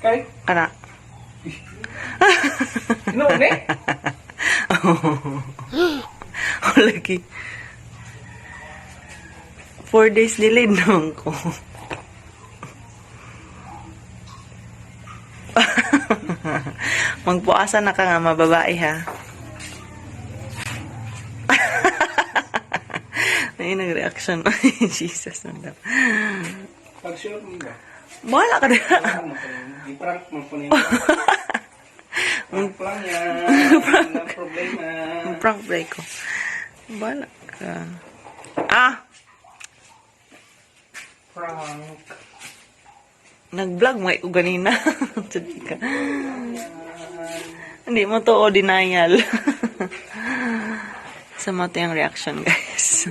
Kay? Kana. No, ne? Oh, lagi. 4 days delayed naman ko. Magpuasa na ka nga, mababae ha. Ay, nag-reaction. Jesus, ang dam. Pag sure mo ba? Bahala ka na. Ano pa yun? I-prank mo po niya. Prank lang yan. Walang problema. Prank break ko. Bahala ka. Ah! Prank. Nag-vlog mo ko ganina. Tsud ka. Hindi mo to o denial. Sa mga yung reaction, guys.